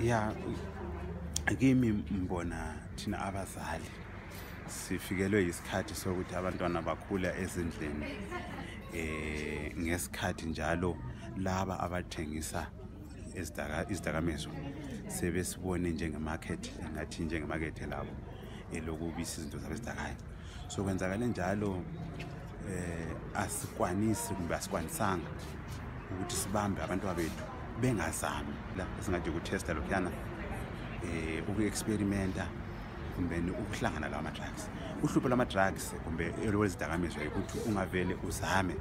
ya kimi mbona thina abazali sifikelwe isikhathi sokuthi abantwana bakhula ezindleni ngesikhathi njalo laba abathengisa izidakamizwa sebesibone njengemarket engathi njengemarket labo elokubisa izinto zabezidakayo. So kwenzakala njalo asikwanisi kumbe asikwanisanga ukuthi sibambe abantu abethu bengazami la esingathi ukutesta lokhana uku-experimenta kumbe ukuhlangana lawa ma-drugs. Uhlupho lama-drugs kumbe lwezidakamizwa ukuthi ungavele uzame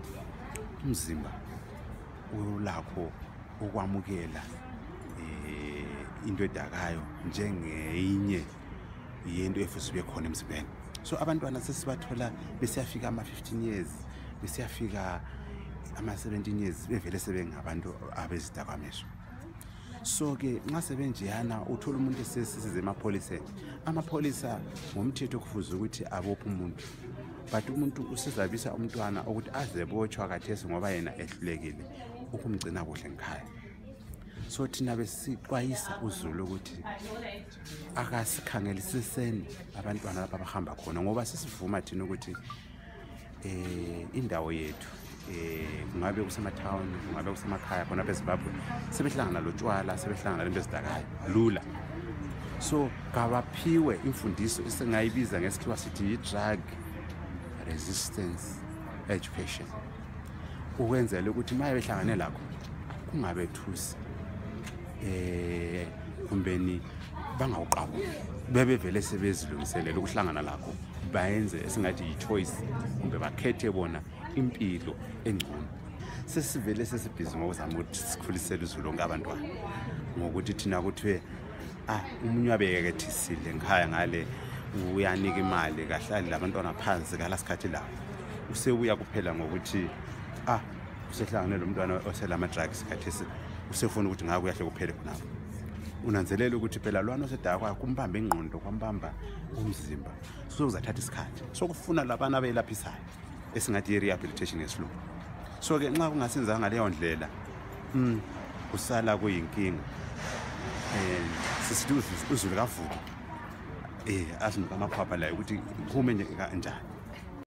umzimba ulakho ukwamukela into edakayo njengeyinye yento efuthi ibe khona emzimbeni. So abantwana sesibathola besiyafika ama-15 years besiyafika ama-17 years bevele sebengabantu abezidakamizwa. So ke nxa sebenjeyana uthola umuntu esesize emapholiseni. Amapholisa ngomthetho kufuze ukuthi abophe umuntu, but umuntu usezabisa umntwana ukuthi azebotshwa kathesi ngoba yena ehlulekile ukumgcina kuhle ngekhaya. So thina besixwayisa uzulu ukuthi akasikhangelisiseni abantwana lapha abahamba khona ngoba sisivuma thina ukuthi indawo yethu kungabe kusemathawuni kungabe kusemakhaya khona eZimbabwe sebehlangana lotshwala sebehlangana lento ezidakayo lula. So kabaphiwe imfundiso esingayibiza ngesikhiwa sithi drug resistance education ukwenzela ukuthi maye behlangane lakho kungabe thusi kumbeni bangawuqabuki bebevele sebezilungiselela ukuhlangana lakho bayenze esingathi yi-choice kumbe bakhethe bona impilo engcono. Sesivele sesibhizi ngokuzama ukuthi sikhulisele uzulu ngabantwana ngokuthi thina kuthiwe umunye wabekethisile ngekhaya ngale uyanika imali kahlali labantwana phansi ngala sikhathi lapho usebuya kuphela ngokuthi usehlangane lo mntwana oselama drugs kathesi usefuna ukuthi ngaka uyahle kuphele khonapho. Unanzelela ukuthi phela lwana osedaka kwakhe kumbamba ingqondo kwambamba umzimba sokuzathatha isikhathi sokufuna labana abelaphisayo esingathi i-rehabilitation ngesilungu. So ke nxa kungasenza ngaleyo ndlela kusala kuyinkinga sisithi uzulu kavuka asinika amaphapha la ukuthi kume kanjani.